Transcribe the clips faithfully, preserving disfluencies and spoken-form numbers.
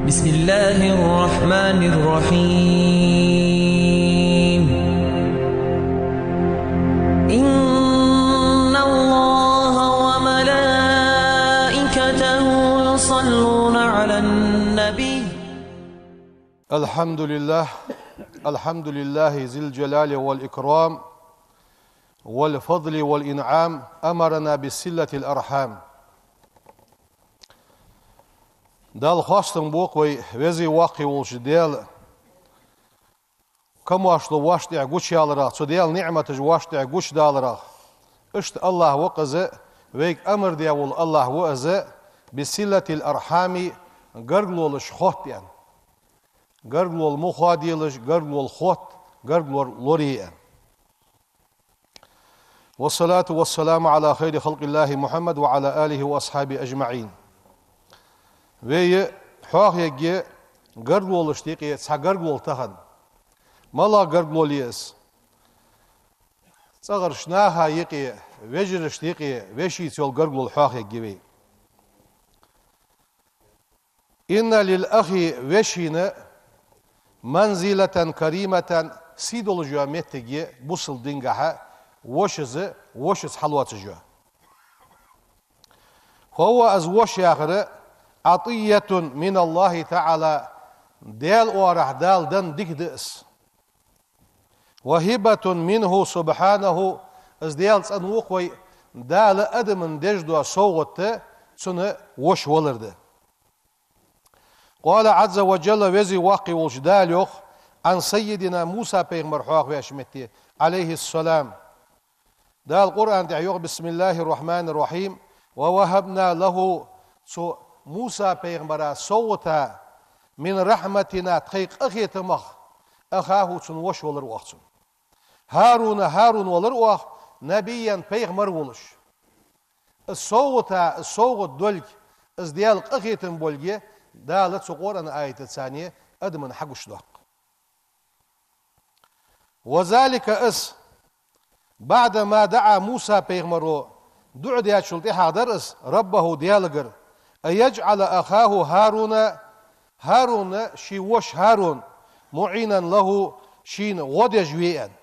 بسم الله الرحمن الرحيم. إن الله وملائكته يصلون على النبي. الحمد لله. الحمد لله ذي الجلال والإكرام والفضل والإنعام أمرنا بصلة الأرحام. Далла хоастам бу-кх вай Веза-Воккха волча Даьла камоаршал вайна тӀа гучаяларах, цу Даьла ниӀматаш вайна тӀа гучадаларах. Иштта АллахӀ ва-кх из, вайга амар даь вола АллахӀ ва из, بصلة الأرحام, гаргалонаш хотта, аьнна. Гаргалол ма хоаделаш, гаргалол хотта, гаргалол лорае, аьнна. والصلاة والسلام على خير خلق الله محمد وعلى آله وأصحابه أجمعين. Вай хьоахаергья гаргалонаш юкъе цхьа гаргалол тахан. МалагӀа гаргалол я из? ЦӀагӀарча наха юкъе, вежарашта юкъе, вешийца йола гаргалол хьоахаергья вай. إن للأخ, вешийна, منزلة كريمة, сий долаш йола моттиг я бусалба дингахьа вошас, вошас хьалоацаш йола. فهو, из воша яхар, عطية من الله تعالى, Даьла оагӀорахьа Дала денна дика да из. وهبة منه سبحانه, из Даьла цӀенву-кх вай, Дала адамашта деш дола совгӀат да цун воша валар да. قال عز وجل, Веза-Воккха волча Дала йоах, عن سيدنا موسى, пайхамар хьоахаваьча метте, عليه السلام. Дала Къуръан тӀа йоах: بسم الله الرحمن الرحيم. ووهبنا له, цу Муса пайхамара совгӀата, من رحمتنا, тхоай къахетамах, أخاه, цун воша валар оаха цунна. هارون, Харун валар оаха, نبيا, пайхамар волаш. Из совгӀата, из совгӀат долга, из Даьла къахетам болга Дала цу Къуръан аятаца адамашта хьагучадоаккх. وذلك, из, بعد ما دعا موسى, пайхамаро дуӀа даьчул тӀехьагӀа дар из, ربه, Даьлагара, أن يجعل أخاه هارون, Харун, ший воша Харун, معينا له, шийна гӀо деш ве аьнна.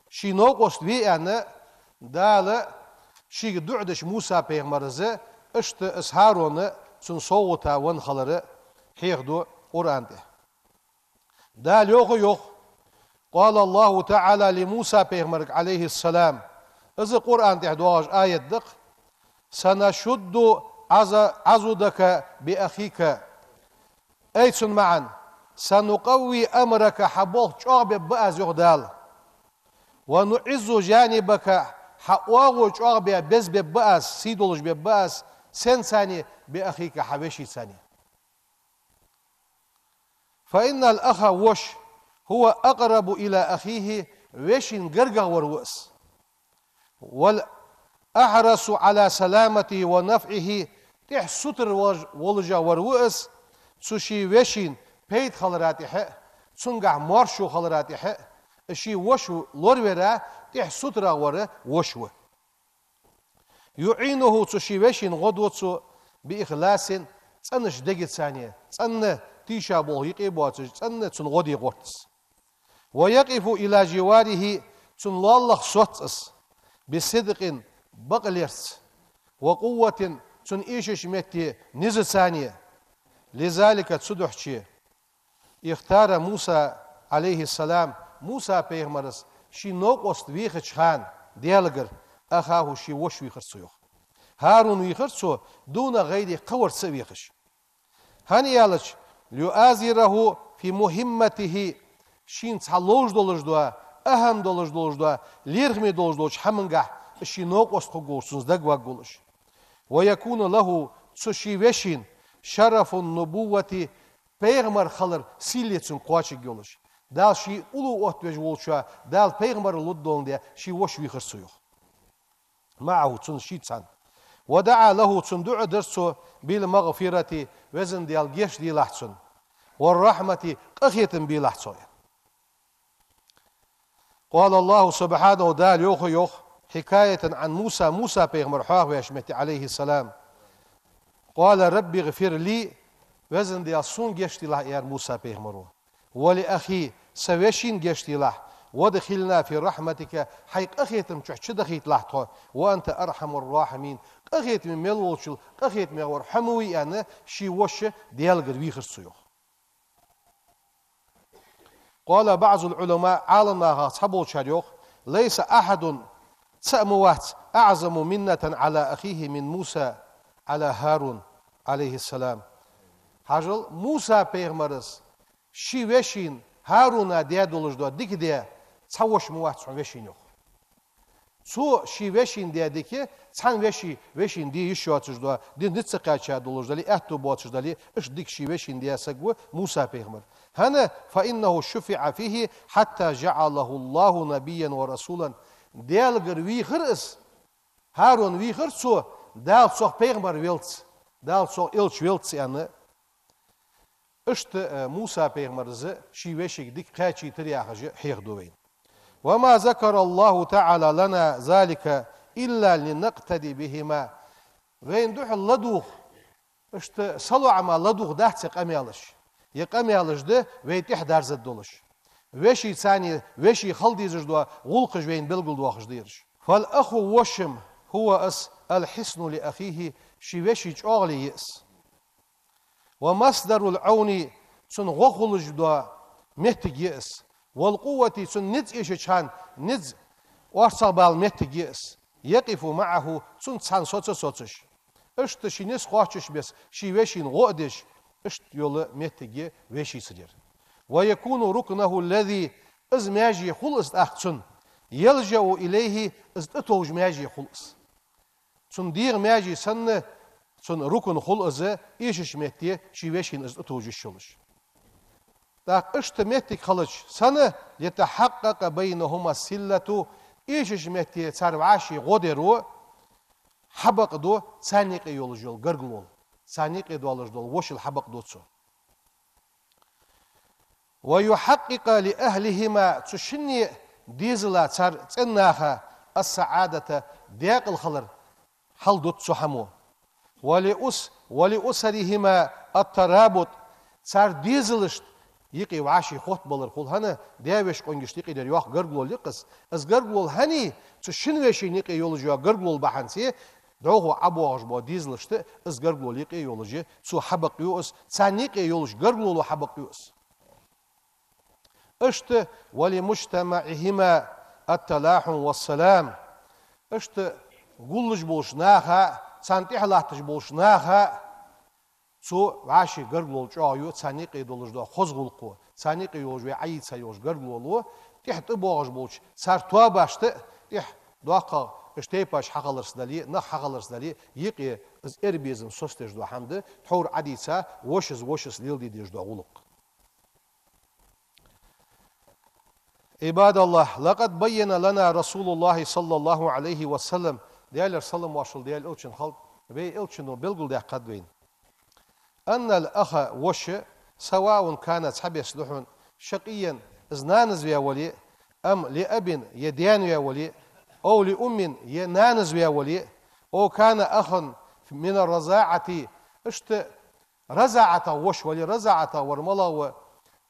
Ший новкъост ве аьнна, Дала шийга дуӀа деш Муса пайхамара, иштта из Харун цунна совгӀата венна хилар хьехаду Къуръан тӀа. Дала йоах а йоах: قال الله تعالى لموسى, пайхамарга, عليه السلام, из Къуръан тӀа доагӀаш аят да-кх: سنشد عض-, عضدك بأخيك. Ай, цун маӀан: سنقوي أمرك, хьа болх чӀоагӀбергба аз, йоах Дала. ونعز جانبك, хьа оагӀув чӀоагӀбе, безбергба аз, сий долаш бергба аз, сенца? بأخيك, хьа вешийца. فإن الأخ, воша, هو أقرب إلى أخيه, вешийна гаргагӀа вар ва из. والأحرص على سلامته ونفعه, тӀех сутара волаш, волаш вар ва из, цу ший вешийна пайда хилара тӀехьа, цунгахьа моаршо хилара тӀехьа, ший воша лоравара тӀех сутарагӀа вар воша ва. يعينه, цу ший вешийна гӀо ду цо, بإخلاص, цӀенача дегацеи, цӀена тийша болх юкъе боацаш, цӀена цунна гӀо де гӀерт из. ويقف إلى جواره, цунна лоалахь соц из, بصدق, бакъ лерца, وقوة, цунна эшача метте низацеи. لذلك, цудухьа, اختار موسى عليه السلام, Муса пайхамара ший новкъост вехача хана Даьлагара أخاه, ший воша вийхар цо, йоах. Харун вийхар цо, دون غيره, кхывар ца вехаш. ХӀана аьлча, ليؤازره في مهمته, шийна цхьа ловш долаш дола, ахӀам долаш долаш дола, лерхӀаме долаш долча хӀамангахьа ший новкъост хургволаш, цунца дагаваргволаш. ويكون له, цу ший вешийна, شرف النبوة, пайхамар хилара сийле цунга кхоачаргйолаш. Дала ший уллув оттавеш волчоа, Дала пайхамар лургдоландаь, ший воша вийхар цо, йоах. معه, цунна шийца цхьана. ودعا له, цунна дуӀа дир цо, بالمغفرة, Веза Даьла, гешт делахь цунна, والرحمة, къахетам белахь цунна. قال الله سبحانه, Дала йоах а йоах, حكاية عن موسى, Муса пайхамар хьоахаваьча метте, عليه السلام: قال رب اغفر لي, Везан Даьла, сона гешт делахь, аьлар Муса пайхамаро. «ولأخي», са вешийна гешт делахь. «وأدخلنا في رحمتك», хьай къахетам чу чудахийталахь тхо. «وأنت أرحم الراحمين», къахетаме мел волчул къахетамегӀвар хьо ма вий, аьнна, ший воша Даьлагара вийхар цо, йоах. قال بعض العلماء, Ӏаламнахах цхьаболчар йоах: «ليس أحد», цаӀ ма вац, «أعظم منة على أخيه من موسى على هارون عليه السلام». Хьажал, Муса пайхамара ший вешийна ХӀарона даь долаш дола дика даь цхьа воша ма вац хьона вешийна, йоах. Цо ший вешийна даь дика цхьан веший, вешийна де йиш йоацаш дола, дин низ ца кхаьча долаш дале, аьттув боацаш дале, иштта дика ший вешийна даь саг ва Муса пайхамар. ХӀана? «فإنه شفع فيه حتى جعله الله نبيا ورسولا». Даьлагара вийхар из, ХӀарон вийхар цо, Дала цох пайхамар велца, Дала цох элча велца, аьнна. Иштта, э, Муса пайхамара ший вешийга дика кхаьчийтар яхаш хьехаду вайна. «وما ذكر الله تعالى لنا ذلك إلا لنقتدي بهما». Вайна духьал ладувгӀа, иштта салоӀама ладувгӀа дац ер къамаьлаш. Ер къамаьлаш да вай тӀехьа дарза долаш. Веший царна, веший хила дезаш дола гӀулакхаш вайна белгалдоахаш да ераш. «فالأخ», воша, «هو», из, «الحصن لأخيه», ший веший чӀоагӀал я из. «ومصدر العون», цунна гӀо хулаш дола моттиг я из. «والقوة», цунна низ эшача хана низ орцагӀбала моттиг я из. «يقف معه», цунца цхьана соца а соцаш. Иштта ший низ кхоачаш беса, ший вешийна гӀо а деш, иштта йола моттиг я вешийцара ер. «ويكون ركنه الذي», из маьже хул из тӀаккха цунна, «يلجأ إليه», из тӀатовжа маьже хул из. Цунна дегӀа маьже санна, цунна рукн хул из, эшача метте ший вешийна из тӀатовжа йиш йолаш. ТӀаккха иштта моттиг хилча санна, «لتتحقق بينهما الصلة», эшача метте цар вӀаший гӀо дер ва, хьабакъду царна юкъе йолаш йола гаргало, царна юкъе долаш дола вошал хьабакъду цо. «ويحقق لأهلهما», цу шинне дезала, цар цӀен наха, «السعادة», декъала хилар хьалдут цу хӀамо. «ولأس-، ولأسرهما الترابط», цар дезалашта юкъе вӀаший хотбалар хул. ХӀана, даь-веший къонгашта юкъе дар йоккха гаргало я-кх из. Из гаргало хӀана, цу шин вешийна юкъе йолаш йола гаргало бахьанце, дӀахо ӀобоагӀаш бола дезалашта из гаргало юкъе йолаш я, цо хьабакъю из, царна юкъе йолаш гаргалоло хьабакъю из. Иштта «ولمجتمعهما التلاحم والسلام». Иштта гуллуш болча наха, царна тӀехьа латташ болча наха, цо вӀаший гаргалол чӀоагӀа ю, царна юкъе долаш дола хоза гӀулакхо, царна юкъе йолаш вай Ӏайийца йолаш гаргалоло, тӀехьа тӀабоагӀаш болча цар тоабашта, тӀехьа доккхагӀа иштта тайпаш хьахиларца дале, нах хьахиларца дале, юкъе из эр безам соцадеш дола хӀама да, тхьовра Ӏадийца, вошас вошас леладе дезаш дола гӀулакх. عباد الله، لقد بين لنا رسول الله صلى الله عليه وسلم, Даьлера салам-моаршал Даьла элчанна хилда, вай элчано белгалдаьккхад вайна. أن الأخ, воша, سواء كان, цхьабесса да хьона, شقيقا, из нанас ваь вале, أم لأب, е даьна ваь вале, أو لأم, е нанас ваь вале, أو كان أخا من الرضاعة, иштта РазаӀатах воша вале, разаӀатах вар малагӀа ва,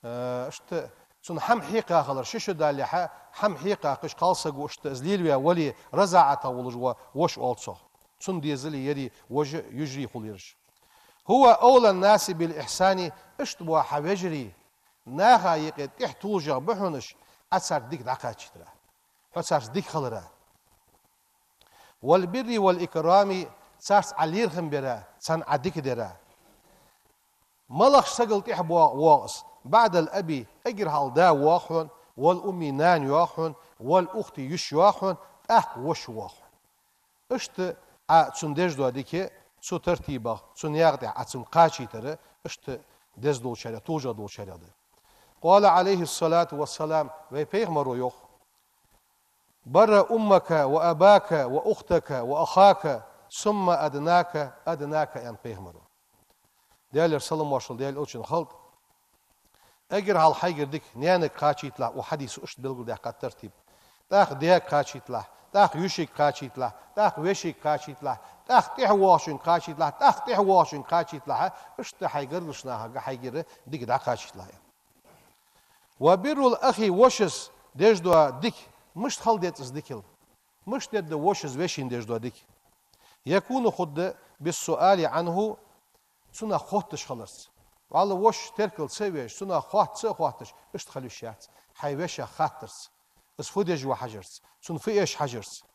э, иштта цунна хӀама хьекха хилар, ши шу далалехьа хӀама хьекха кхы кхалсаго, иштта из лелаваь вале, разаӀатах волаш вола воша оал цох. Цунна дезали, ери, вожи, йижари хул ераш. هو أولى الناس بالإحسان, иштта бола хьа вежарий наха юкъе тӀехьа тулжагӀа ба хьона уж, Ӏа царца дика дӀакхачийтара, хьо царца дика хилара. والبر والإكرام, царца Ӏа лерхӀам бера, царна Ӏа дика дера. МалагӀча сагал тӀехьа бо-, воагӀа из? بعد الأب, эггара хьалха да воагӀа хьона, والأم, нана йоагӀа хьона, والأخت, йиша йоагӀа хьона, тӀаккха воша воагӀа хьона. Иштта Ӏа цунна деш дола дика, цу тартибах, цу наькъа тӀа Ӏа цунга кхачийтар, иштта деза долчарех, тулжагӀа долчарех да. قال عليه الصلاة والسلام, вай пайхамаро йоах: بر أمك وأباك وأختك وأخاك ثم أدناك أدناك, аьннад пайхамаро. Даьлера салам-моаршал Даьла элчанна хилда. Эггара хьалха хьайгара дика наьнага кхачийталахь, укх хьадисо иштта белгалдаьккхад тартиб. ТӀаккха даьга кхачийталахь, тӀаккха йишийга кхачийталахь, тӀаккха вешийга кхачийталахь, тӀаккха тӀехьа воагӀачунга кхачийталахь, тӀаккха тӀехьа воагӀачунга кхачийталахь, иштта хьай гаргарча нахага хьайгара дика дӀакхачийталахь. وبر الأخ, вошас деш дола дика, мишта хила деза из дика? Мишта дергда вошас вешийна деш дола дика? يكون, хургда, بالسؤال عنه, цунах хотташ хиларца. Валлахӏи, воша теркал ца а веш, цунах хатта ца а хотташ, иштта хила йиш яц, хьай вешех хаттарца, из фу деш ва хьажарца, цунна фу эш хьажарца.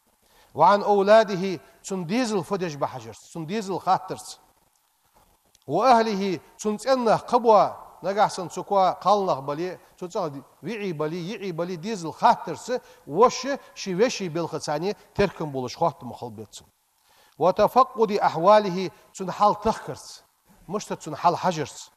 وعن أولاده, цун дезал фу деш ба хьажарца, цун дезал хаттарца. وأهله, цун цӀен нах кхы бола, нагахь санна цу коа кхалнах бале, цу цӀагӀа виӀий бале, йиӀий бале, дезал хаттарца, воша ший веший балха царна теркам болаш, хоттам хила беза цунна. وتفقد أحواله, цун хьал тахкарца, мишта да цун хьал хьажарца.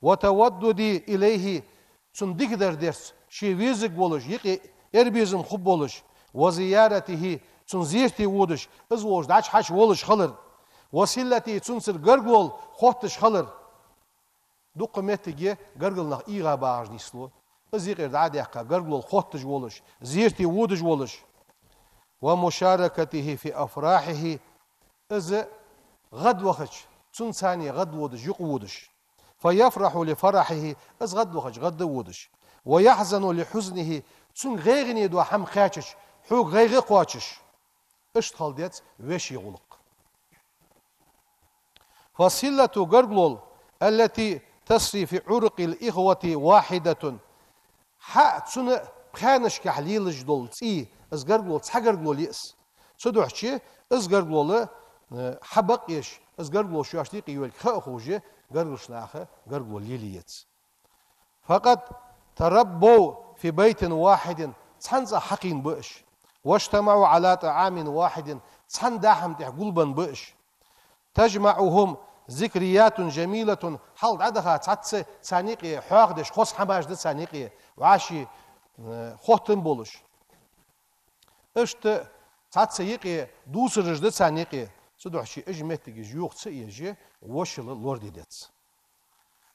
وتودد إليه, цунна дикадар дерца, ше везаш волаш, юкъе эрбезам хургболаш, وزيارته, цунна зерате водаш, из волча дӀачу хьачу волаш хилар, وصلته, цунцара гаргало хотташ хилар. Дукха моттиге гаргара нах ийгӀа багӀаш нийслу. Из юкъера дӀа а даьккха, гаргало хотташ волаш, зерате водаш волаш. ومشاركته في أفراحه, из гӀадваха хилча, цунца цхьана гӀадводаш, юкъе водаш. فيفرح لفرحه, из гӀадваха хилча, гӀадводаш. ويحزن لحزنه, цунга гӀайгӀане дола хӀама кхаьчача, хьога гӀайгӀа кхоачаш. Иштта хила деза веший гӀулакх. فالصلة, гаргало, التي تسري في عروق الإخوة واحدة, хьа цун пхаьнашка лелаш дола цӀий, из гаргало цхьа гаргало я из. Цудухьа из гаргало, э, хьабакъ еш, из гаргало шоашта юкъе йолга ха а ховш, гаргарча наха гаргало лелае еза. فقد تربوا في بيت واحد, цхьан цӀагӀа хьакхийна ба уж. واجتمعوا على طعام واحد, цхьан даа хӀама тӀа гулбенна ба уж. تجمعهم ذكريات جميلة, хьалха дӀадаха цхьацца царна юкъе хьоахадеш хоза хӀамаш да царна юкъе, вӀаши, э, хоттам болаш. Иштта цхьацца юкъе дувцараш да царна юкъе. Цудухьа уж моттигаш юха ца еш, вошал лораде деза.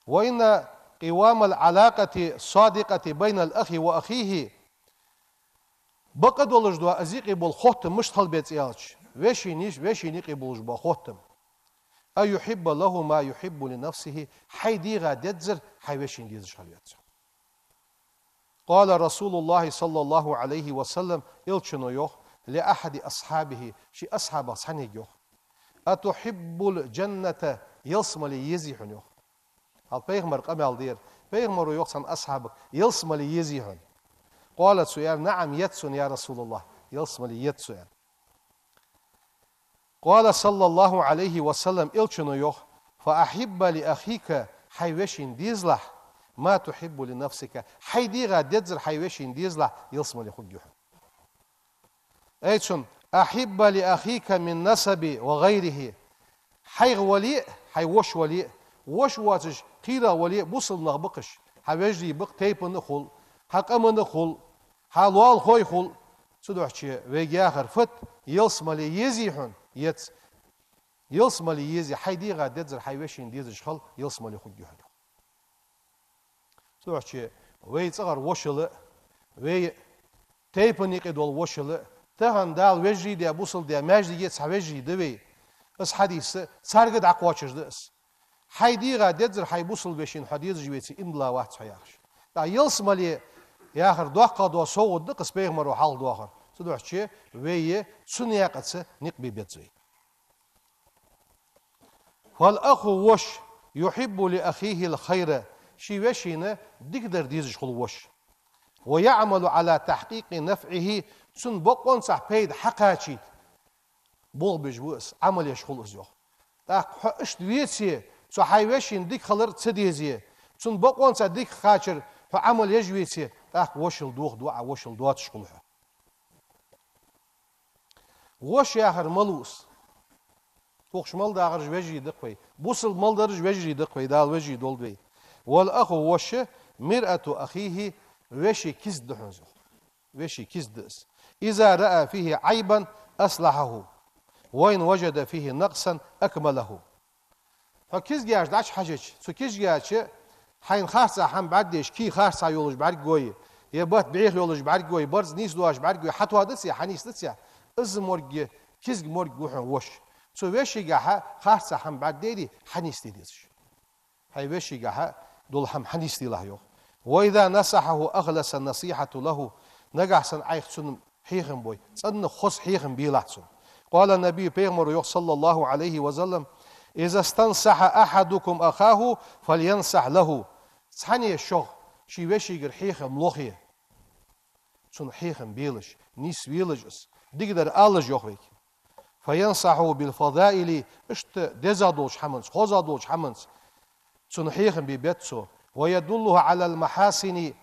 وإن قوام العلاقة الصادقة بين الأخ وأخيه, бакъ долаш дола из юкъе бола хоттам мишта хила беза аьлча, вешийна, вешийна юкъе болаш бола хоттам. أن يحب له ما يحب لنفسه, хьай дегӀа дезар хьай вешийна дезаш хила веза. قال رسول الله صلى الله عليه وسلم, Элчано йоах, لأحد أصحابه, ший асхьабех цхьаннега йоах: أتحب الجنة, ялсмале езий хьона, йоах. Хьал пайхамара къамаьл дера. Пайхамаро йоах цхьан асхьабага: ялсмале езий хьона? قال, цо аьлар: نعم, еза сона, يا رسول الله, ялсмале еза сона, аьлар. قال صلى الله عليه وسلم, Элчано йоах: فأحب لأخيك, хьай вешийна дезалахь, ما تحب لنفسك, хьай дегӀа дезар хьай вешийна дезалахь, ялсмале хургья хьона. Ай цун, أحب لأخيك من نسب وغيره. Хьайх вале а, хьай воша вале а, воша воацаш кхийрах вале а, бусалба нах ба-кх уж. Хьа вежарий ба-кх, тайпан а хул, хьа къаман а хул, хьа лоалахой хул. Цудухьа вайга яхар фуд: ялсмале езий хьона, еза. Ялсмале езий, хьай дегӀа дезар хьай вешийна дезаш хила, ялсмале хургья хьона. Цудухьа вай цӀагӀара вошал а, вай тайпан юкъе дола вошал а, тахан Дала вежарий даь, бусалба даь, маьждиге цхьа вежарий да вай. Из хьадис царга дӀакхоачаш да из. Хьай дегӀа дезар хьай бусалба вешийна хьо дезаш веце, иман дилла вац хьо, яхаш. ТӀаккха ялсмале яхар доккха дола совгӀат да-кх из пайхамаро хьалха доахар. Цудухьа вай цу наькъаца никъ бе беза вай. فالأخ, воша, يحب لأخيه الخير, ший вешийна дикадар дезаш хул воша. ويعمل على تحقيق نفعه, цун бокъонцахь пайда хьакхачийта болх беш ва из, Ӏамал еш хул из, йоах. ТӀаккха хьо иштта веце, цу хьай вешийна дика хилар ца дезе, цун бокъонцахь дика кхачар хьо Ӏамал еш веце, тӀаккха вошал дохаду Ӏа, вошал доацаш хул хьо. Воша яхар малув из? Тхох мел дахараш вежарий да-кх вай. Бусалба мел дараш вежарий да-кх вай, Дала вежарий долда вай. والأخ, воша, مرآة أخيه, веший кист да хьона из, йоах. Веший кист да из. إذا رأى فيه عيبا أصلحه، وإن وجد فيه نقصا أكمله. Хьо кизгаш дӀачухьажача, цу кизгача хьайна харцахьа хӀама бӀаргадайча, кий харцахьа йолаш бӀаргагой, е бат бӀеха йолаш бӀаргагой, барзкъа нийса доацаш бӀаргагой, хьатоадац е, хьанийсдац е, Из морг, кизга морг ва хьона воша. Цу вешийгахьа харцахьа хӀама бӀаргадайрий, хьанийсде дезаш. Хьай вешийгахьа дола хӀама хьанийсделахь, йоах. وإذا نصحه أخلص النصيحة له. Нагахьа санна Ӏайха цунна хьехам бой, цӀена хоза хьехам белахь цунна. قال النبي, пайхамара йоах, صلى الله عليه وسلم: إذا استنصح أحدكم أخاه فلينصح له. Цхьанне шух ший вешийгара хьехам лохе, цунна хьехам белаш, нийсвелаш из, дикадар алалаш, йоах вайга. فينصحه بالفضائل, иштта дезагӀа долча хӀаманца, хозагӀа долча хӀаманца цунна хьехам бе беза цо. ويدله على المحاسن,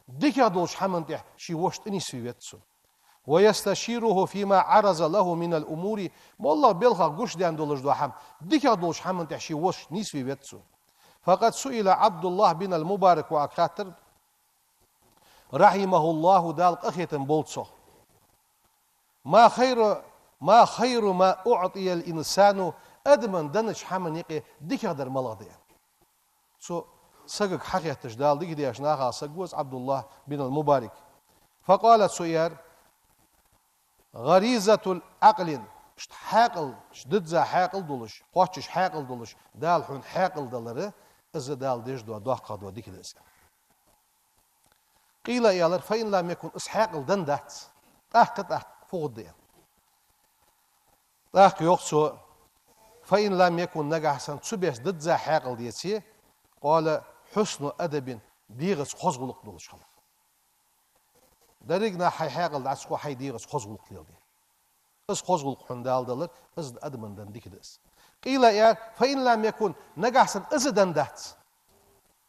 дикагӀа долча хӀаман тӀа ший воша тӀанийсве веза цо. ويستشيره فيما عرض له من الأمور, моллагӀа балхах гуш даьнна долаш дола хӀама, дикагӀа долча хӀаман тӀа ший воша нийсве веза цо. فقد سئل عبد الله بن المبارك, ваха хаьттар, رحمه الله, Дала къахетам болба цох: ما خير، ما خير ما أعطي الإنسان, адама деннача хӀаман юкъе дикагӀдар малагӀа да, аьнна. Цу сагага хьахетташ, Дала дика деш нахах саг ва из Ӏабдуллахь бин ал-Мубарак. فقال, цо аьлар: غريزة عقل, иштта хьаькъал, иштта дизза хьаькъал долаш, кхоачаш хьаькъал долаш, Дала хьона хьаькъал далар, из Дала деш дола, доккхагӀа дола дика да из. قيل, аьлар: فإن لم يكن, из хьаькъал денна дац, тӀаккха, тӀаккха фу хургда, аьнна. ТӀаккха йоах цо: فإن لم يكن, нагахьа санна цу беса дизза хьаькъал деце, قال: حسن أدب, дегӀаца хоза гӀулакх долаш хилар. Деррига нах хьай хьаькъал дӀасахо, хьай дегӀаца хоза гӀулакх леладе. Из хоза гӀулакх хьона Дала далар, из адама денна дика да из. قيل, аьлар: فإن لم يكن, нагахьа санна из а денна дац,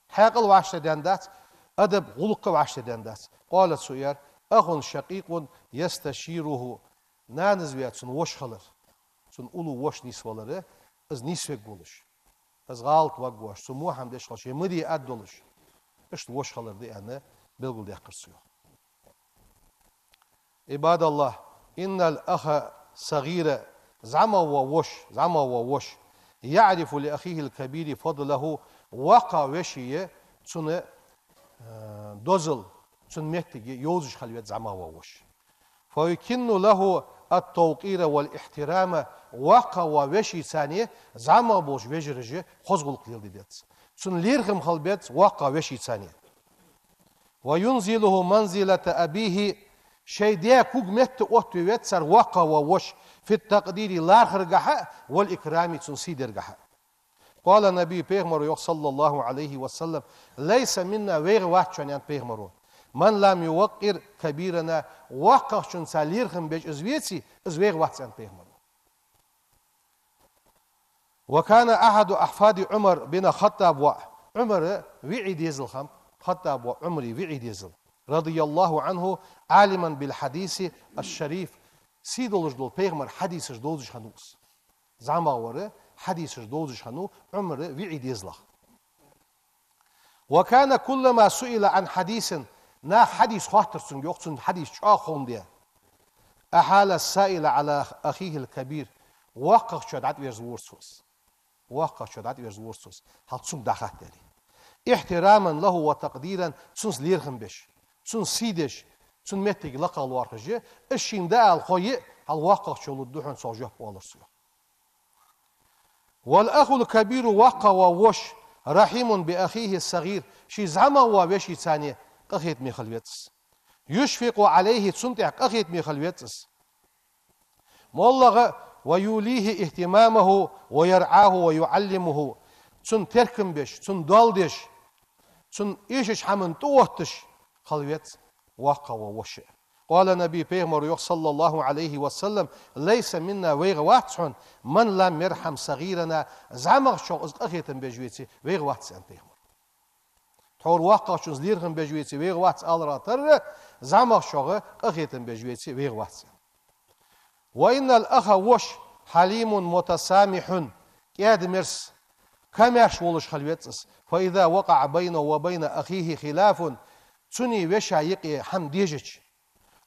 хьаькъал вӀаштӀехьдаьнна дац, адаб, гӀулакх а вӀаштӀехьдаьнна дац. قال, цо аьлар: أخ شقيق يستشيره, нанас ваь цун воша хилар, цун уллув воша нийсвалар, из нийсвергволаш, из гӀалат варгволаш, цо во хӀама деш хилча, е ма де аргдолаш, иштта воша хилар да, аьнна, белгалдаьккхар цо, йоах. عباد الله، إن الأخ الصغير, зӀамагӀа вола воша, зӀамагӀа вола воша, يعرف لأخيه الكبير فضله, воккхагӀа вешийна цун, э, дозал, цун моттиг йовзаш хила веза зӀамагӀа вола воша. فيكن له التوقير والاحترام, воккхагӀа вола вешийца зӀамагӀа болча вежараша хоза гӀулакх леладе деза. Цунна лерхӀам хила беза воккхагӀа вешийца. وينزله منزلة أبيه, шоай даь ког метте оттаве веза цар воккхагӀа вола воша, في التقدير, лархӀаргахьа, والإكرام, цунна сий даргахьа. قال النبي, пайхамара йоах, صلى الله عليه وسلم: ليس منا, вайга вац шоана, аьннад пайхамара, من لم يوقر كبيرنا, воккхагӀчунца лерхӀам беш из веце, из вайга вац, аьннад пайхамара. وكان أحد أحفاد عمر بن الخطاب, воӀ, Ӏумара виӀий дезал хиннаб, Хаттаба воӀ Ӏумара виӀий дезал, رضي الله عنه, عالما بالحديث الشريف, сий долаш дола пайхамара хьадисаш довзаш хиннав из. ЗӀамагӀа вар, хьадисаш довзаш хиннав Ӏумара виӀий дезалах. وكان كلما سئل عن حديث, наха хьадис хоаттар цунга, йоах, цунна хьадис чӀоагӀа ховндаь, أحال السائل على أخيه الكبير, воккхагӀчоа дӀатӀаверзавора цо из. ВоккхагӀчоа дӀатӀаверзавора цо из, хьал цунга дӀахатта аьле. احتراما له وتقديرا, цунца лерхӀам беш, цунна сий деш, цун моттиг лакхагӀа лоархӀаш, из шийна дӀаала хой, хьал воккхагӀчо лургда хьона цох жоп, оалар цо, йоах. والأخ الكبير, воккхагӀа вола воша, رحيم بأخيه الصغير, ший зӀамагӀа вола вешийца къахетаме хила веза из. يشفق عليه, цунна тӀехьа къахетаме хила веза из. МоллагӀа, ويوليه اهتمامه ويرعاه ويعلمه, цунна теркам беш, цунна доал деш, цунна эшача хӀаман тӀаотташ хила веза воккхагӀа вола воша. قال النبي, пайхамара йоах, صلى الله عليه وسلم: ليس منا, вайга вац хьона, من لم يرحم صغيرنا, зӀамагӀчох из къахетам беш веце, вайга вац, аьннад пайхамара. Тхьовра воккхагӀчунца лерхӀам беш веце, вайга вац аларах тарра, зӀамагӀчох къахетам беш веце, вайга вац, аьнна. وإن الأخ, воша, حليم متسامح, кӀаьда-мерза, комаьрша волаш хила веза из. فإذا وقع بينه وبين أخيه خلاف, цунеи вешийи юкъе хӀама дежача,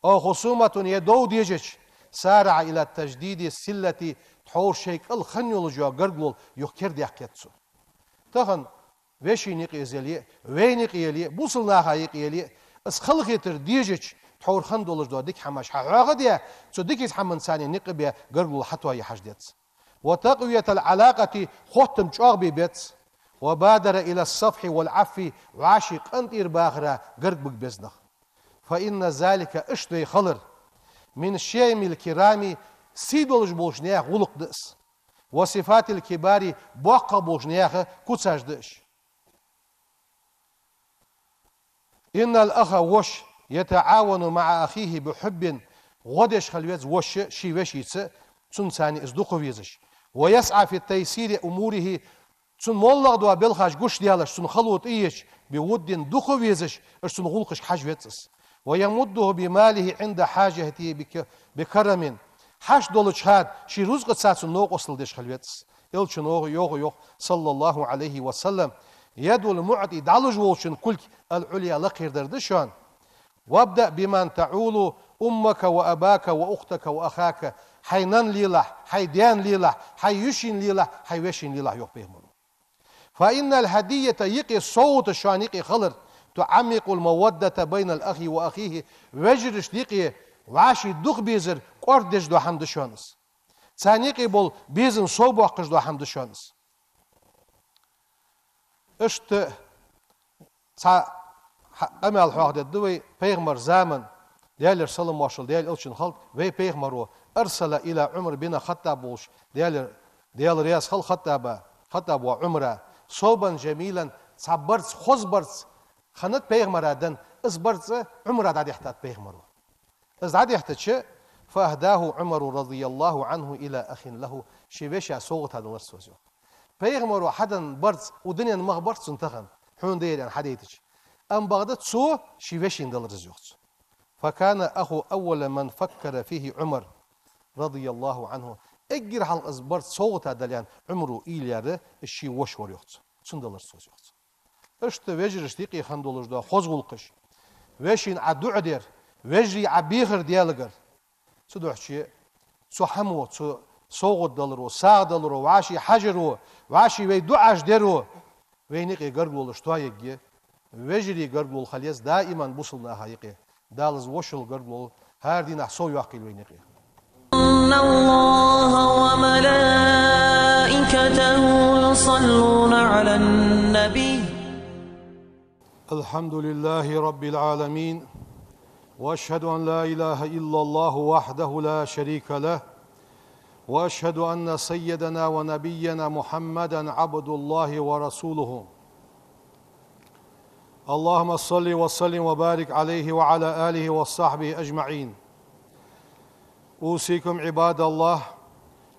أو خصومة, е дов дежача, سارع إلى تجديد الصلة, тхьовра шоай кӀал хинна йолаш йола гаргало юха кердадаьккха еза цо. Тахан вешийна юкъе из яле а, вайна юкъе яле а, бусалба наха юкъе яле а, из халахетар дежача, тхьовра хинна долаш дола дика хӀамаш хьахьоахаде, цу дикача хӀаманца никъ бе гаргало хьатоае хьажа деза. وتقوية العلاقة, хоттам чӀоагӀбе беза. وبادر إلى الصفح والعفو, вӀаший къинтӀера бахара гарга бе беза нах. فإن ذلك, иштта вай хилар, من شيم الكرام, сий долаш болча наьха гӀулакх да из. وصفات الكبار, боккхагӀа болча наьха куцаш да уж. إن الأخ, воша, يتعاون مع أخيه بحب, гӀо деш хила веза воша ший вешийца, цунца из дукха везаш. ويسعى في تيسير أموره, цун моллагӀа дола белхаш гуш даьлча, цун хало тӀаеча, بود, дукха везаш, уж цун гӀулакхашка хьажа веза из. ويمده بماله عند حاجته بك-, بكرم. Хьашт долча хана ший рузкъаца цунна новкъостал деш хила веза из. Элчано йоах, йоах, صلى الله عليه وسلم: يد المعطي, дӀалуш волчун кулг, العليا, лакхера дар да шоана. وابدأ بمن تعول أمك وأباك وأختك وأخاك. Хьай нанна лелахь, хьай даьна лелахь, хьай йишийна лелахь, хьай вешийна лелахь, йоах пайхамаро. فإن الهدية, юкъе совгӀаташ шоана юкъе хилар, تعمق المودة بين الأخ وأخيه, вежарашта юкъе вӀаший дукха безар кӀоаргдеш дола хӀама да шоана из. Царна юкъе бола безам совбоаккхаш дола хӀама да шоана из. Иштта цхьа хьа-, къамаьл хьоахадергда вай, пайхамара заман, Даьлера салам-моаршал Даьла элчанна хилда, вай пайхамаро أرسل إلى عمر بن الخطاب волча, Даьлера, Даьла раьза хилва Хаттаба, Хаттаба воӀа Ӏумара, ثوبا جميلا, цхьа барзкъа, хоза барзкъа хиннад пайхамара денна, из барзкъа Ӏумара дӀадихьад пайхамаро. Из дӀадихьача, فأهداه عمر رضي الله عنه إلى أخ له, ший вешийна совгӀата делар цо из, йоах. Пайхамаро хьаденна барзкъа укх дунен мах барзкъа цунна тахан, хьона дайра аьнна хьадайтача. Амма бакъда цо ший вешийна делар из, йоах цо. فكان أخوه أول من فكر فيه عمر رضي الله عنه. Эггара хьалха из барзкъа совгӀата дала аьнна Ӏумара уйла яьр ший воша вар, йоах цо. Цунна делар цо из, йоах цо. Иштта вежарашта юкъе хинна долаш дола хоза гӀулакхаш. Вешийна Ӏа дуӀа дар, вежарий Ӏа бехар Даьлагара. Цудухьа цу хӀамо, цу совгӀат даларо, сагӀа даларо, вӀаший хьажаро, вӀаший вай дуӀаш даро вайна юкъе гаргалолаш тоаергья. Вежарий гаргалол хила еза даиман бусалба наха юкъе. Дала из вошал гаргалол хӀара дийнахьа совйоаккхийла вайна юкъе. إن الله وملائكته يصلون على النبي. الحمد لله رب العالمين، وأشهد أن لا إله إلا الله وحده لا شريك له، وأشهد أن سيدنا ونبينا محمدا عبد الله ورسوله. اللهم صل وسلم وبارك عليه وعلى آله وصحبه أجمعين. أوصيكم عباد الله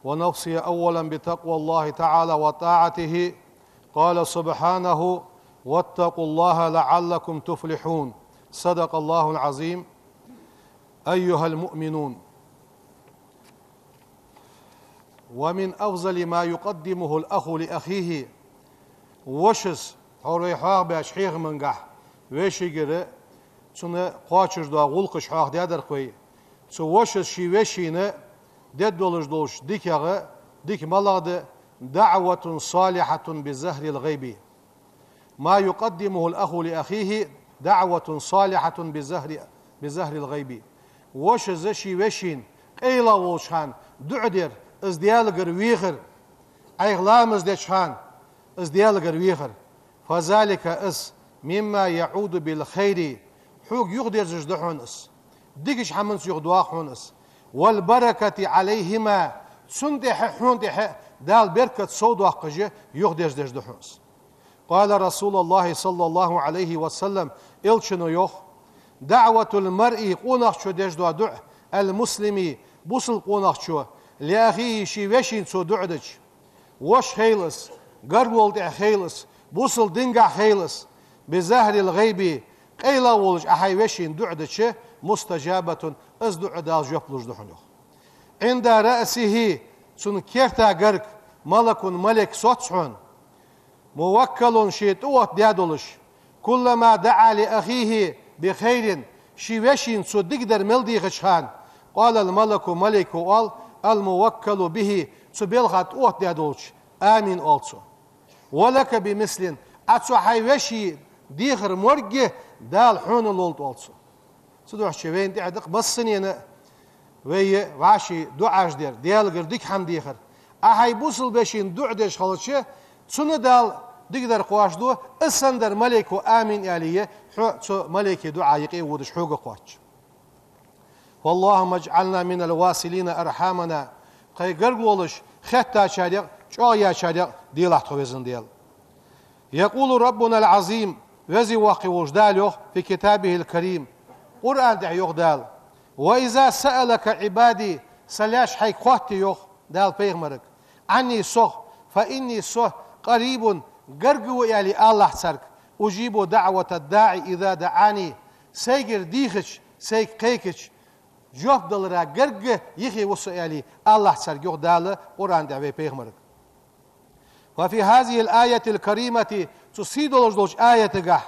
ونفسي أولا بتقوى الله تعالى وطاعته. قال سبحانه: واتقوا الله لعلكم تفلحون. صدق الله العظيم. أيها المؤمنون، ومن أفضل ما يقدمه الأخ لأخيه. Вошас, тхьовра вай хьоахабаьча хьехамангахь вешийгара цунна кхоачаш дола гӀулакхаш хьоахадаьдар-кх вай. Цу вошас ший вешийна дергдолаш долча дикагӀа дика малагӀа да: دعوة صالحة بظهر الغيب. ما يقدمه الأخ لأخيه دعوة صالحة بظهر، بظهر الغيب. Вошас ший вешийна къайла волча хана дуӀа дар, из Даьлагара вехар, Ӏайха ламаз деча хана из Даьлагара вехар. فذلك, из, مما يعود بالخير, хьога юхадерзаш да хьона из. Дикача хӀаманца юхадоах хьона из. والبركة عليهما, цунна тӀехьа а, хьона тӀехьа а Дала беркат совдоаккхаш юхадерзадеш да хьона из. قال رسول الله صلى الله عليه وسلم, Элчано йоах: دعوة المرء, къонахчо деш дола дуӀа, المسلم, бусалба къонахчо, لأخيه, ший вешийна цо дуӀа дича, воша хилва из, гаргалол тӀа хилва из, бусалба дингахь хилва из, بظهر الغيب, къайла волаш Ӏа хьай вешийна дуӀа дича, مستجابة, из дуӀа Дала жоп луш да хьона, йоах. عند رأسه, цун керта гарга, ملك, малик соц хьона, موكل, ше тӀаоттадаь долаш, كلما دعا لأخيه بخير, ший вешийна цо дикадар мел дийхача хана, قال الملك, малико оал, الموكل به, цу балха тӀаоттадаь долчо: آمين, оал цо. ولك بمثل, Ӏа цу хьай веший дехар морг Дала хьона лолда, оал цо. Цудухьа вайна тӀехьа да-кх массанена а вай вӀаший дуӀаш дар, Даьлагара дика хӀама дехар. Ӏа хьай бусалба вешийна дуӀа деш хилча, цунна Дала дикадар кхоачашду, из санна дар малайко амин аьле, хьо цу малайкий дуӀа юкъе водаш хьога кхоач. اللهم اجعلنا من الواصلين أرحامنا. Тхоай гаргалонаш хеттачарех, чӀоагӀъячарех делахь тхо, Веза Даьла. يقول ربنا العظيم, Веза-Воккха волча Дала йоах في كتابه الكريم, Къуръан тӀа йоах Дала: وإذا سألك عبادي, са лаьш хьайга хоатте, йоах Дала пайхамарга, عني, сох, فإني, со, قريب, гарга ва аьле алалахь царга, أجيب دعوة الداع إذا دعان, сайгара дийхача, сайга кхайкача жоп далара гарга юхе ва со аьле алалахь царга, йоах Дала Къуръан тӀа вай пайхамарга. وفي هذه الآية الكريمة, цу сий долаш долча аятагахь,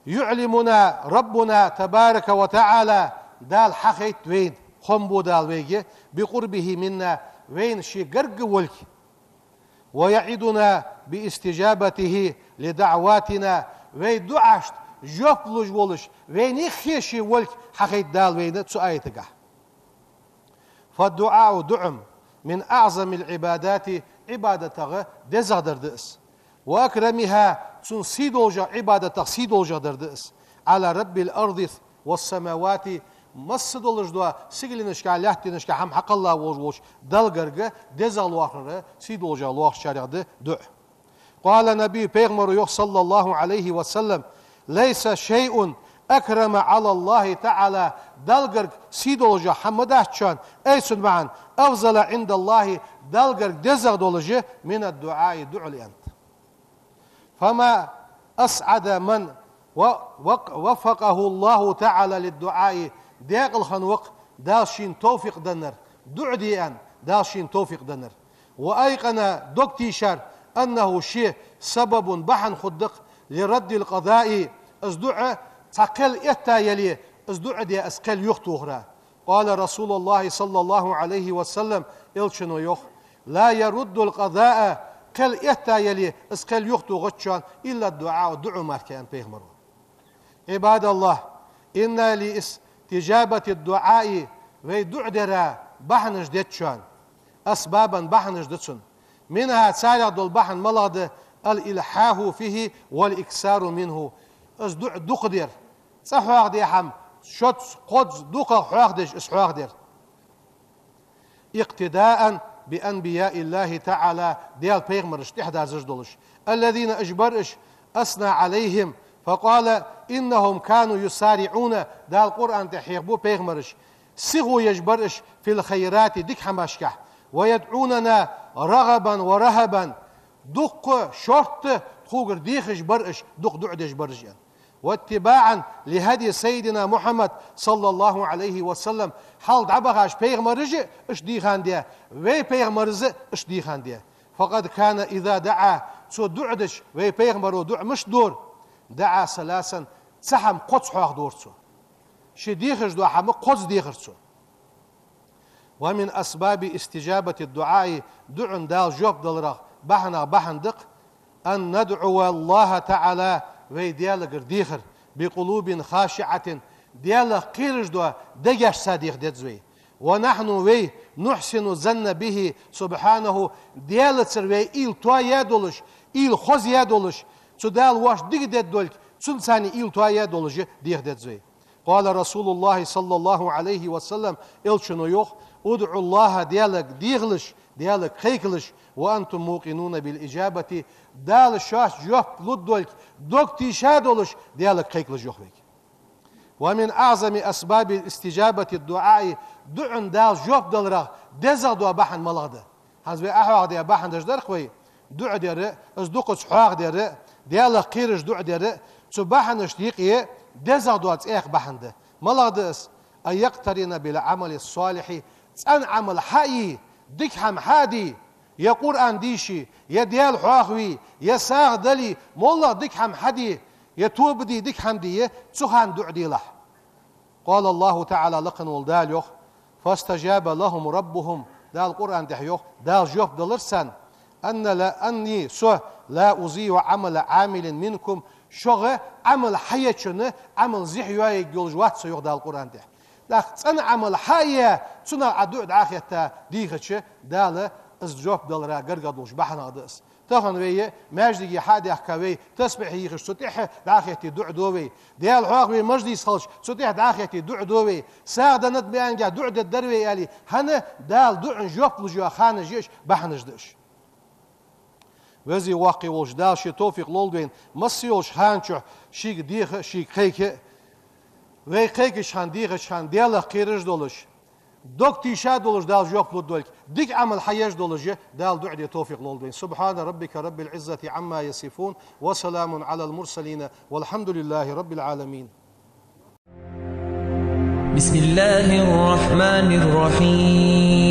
يعلمنا ربنا تبارك وتعالى, Дала хьахайт вайна, хоам бу Дала вайга, بقربه منا, вайна ший гарга волга, ويعدنا باستجابته لدعواتنا, вай дуӀашта жоп луш волаш, вайна юхе ший волга хьахайт Дала вайна цу аятагахь. فالدعاء, дуӀа, من أعظم العبادات, Ӏибадатех дезагӀдар да из, وأكرمها, цун сий долча Ӏибадатех сий долчадар да из, على رب الأرض والسماوات, масса долаш дола сигаленашка, лаьттанашка хӀама хьакхелла волаш волча Далла гарга дезагӀа лоархӀар сий долча лоархӀачарех да дуӀа. قال النبي, пайхамаро йоах, صلى الله عليه وسلم: ليس شيء أكرم على الله تعالى, Далла гарга сий долаш хӀама дац шоана, ай цун маӀан, أفضل عند الله, Далла гарга дезагӀа долаш, من الدعاء, дуӀал, аьннад. فما أسعد من و-، وق-، وفقه الله تعالى للدعاء, декъала хиннав-кх Дала шийна товфикъ деннар, дуӀа де аьнна, Дала шийна товфикъ деннар. وأيقن, дог тийшар, أنه, ше, سبب, бахьан хургда-кх, لرد القضاء, из дуӀа цхьа кхел этта яле, из дуӀа даь из кхел юхатохара. قال رسول الله صلى الله عليه وسلم, Элчано йоах: لا يرد القضاء, кхел этта яле, из кхел юхатохац шоана, إلا الدعاء, дуӀа мара, аьннад пайхамаро. عباد الله، إن لاستجابة الدعاء, вай дуӀа дара бахьанаш да шоана, أسبابا, бахьанаш да цун. منها, царех дола бахьан малагӀа да: الإلحاح فيه والإكثار منه, из дуӀа дукха дар, цкъа хьоахаде хӀама, шозза, кхозза, дукхагӀа хьоахадеш, из хьоахадар. اقتداء بأنبياء الله تعالى, Даьла пайхамарашта тӀехьадазаш долаш. الذين, уж бар уж, أثنى عليهم فقال إنهم كانوا يسارعون, Дала Къуръан тӀа хьехабу пайхамараш, сихо еш бар уж, في الخيرات, дика хӀамашкахь, ويدعوننا رغبا ورهبا, дукха, шортта тхогара дехаш бар уж, дукха дуӀа деш бар уж, аьнна. واتباعا لهدي سيدنا محمد صلى الله عليه وسلم, хьалха дӀабахача пайхамараша иштта дийхад, вай пайхамараша иштта дийхад. فقد كان إذا دعا, цо дуӀа дича, вай пайхамаро дуӀа мишта дора? دعا ثلاثا, цхьа хӀама кхозза хьоахадора цо. Ше дехаш дола хӀама кхозза дехар цо. ومن أسباب استجابة الدعاء, дуӀан Дала жоп даларах бахьанех бахьан да-кх, أن ندعو الله تعالى, вай Даьлагара дехар, بقلوب خاشعة, Даьлах кхераш дола дегашца деха деза вай. ونحن, вай, نحسن الظن به سبحانه, Даьлацара вай уйла тоаяь долаш, уйла хозаяь долаш, цу Дала воашта дика дергдолга, цунца уйла тоаяь долаш деха деза вай. قال رسول الله صلى الله عليه وسلم, Элчано йоах: ادعوا الله, Даьлага дехалаш, Даьлага кхайкалаш, وأنتم موقنون بالإجابة, Дала шоашта жоп лургдолга дог тийша долаш, Даьлага кхайкалаш, йоах вайга. ومن أعظم أسباب استجابة الدعاء, дуӀан Дала жоп даларах дезагӀа дола бахьан малагӀа да? ХӀанз вай Ӏохьоахадаь бахьанаш дар-кх вай: дуӀа дар, из дукхаза хьоахадар, Даьлах кхераш дуӀа дар, цу бахьанашта юкъе дезагӀа дола цхьа бахьан да. МалагӀа да из? أن يقترن بالعمل الصالح, цӀена Ӏамал хьа а йий, дика хӀама хьа а дий, е Къуръан дийший, е Даьла хьоахавий, е сагӀа далий, моллагӀа дика хӀама хьа а дий, е тоба дий, дика хӀама дий, цу хана дуӀа делахь. قال الله تعالى, лакха вола Дала йоах: فاستجاب لهم ربهم, Дала Къуръан тӀа йоах, Дала жоп далар царна: أن لا, أني, со, لا أضيع عمل عامل منكم, Шуга Ӏамал хьаечунна Ӏамал зехьа йоаергйолаш вац со, йоах Дала Къуръан тӀа. ТӀаккха цӀена Ӏамал хьа а яь, цунах Ӏа дуӀа дӀахетта дийхача, Дала из жоп далара гаргагӀа долаш бахьанех да из. Тахан вай маьждиге хьа а даьхка, вай тасбихь йийхача, цу тӀехьа дӀахетте дуӀа ду вай. Даьла хьоахаве мажлис хилча, цу тӀехьа дӀахетте дуӀа ду вай. СагӀа денна маьӀанга дуӀа дергдар вай аьле, хӀана, Дала дуӀан жоп луш йола ханаш я уж, бахьанаш да уж. Веза-воккха волча Дала ший товфикъ лолда вайна, масса йолча хана чухь шийга деха, шийга кхайка. Вай кхайкача хана, дехача хана Даьлах кхераш долаш, дог тийша долаш Дала жоп лургдолга, дика Ӏамал хьаеш долаш а Дала дуӀа де товфикъ лолда вайна. سبحان ربك رب العزة عما يصفون، وسلام على المرسلين، والحمد لله رب العالمين. بسم الله الرحمن الرحيم.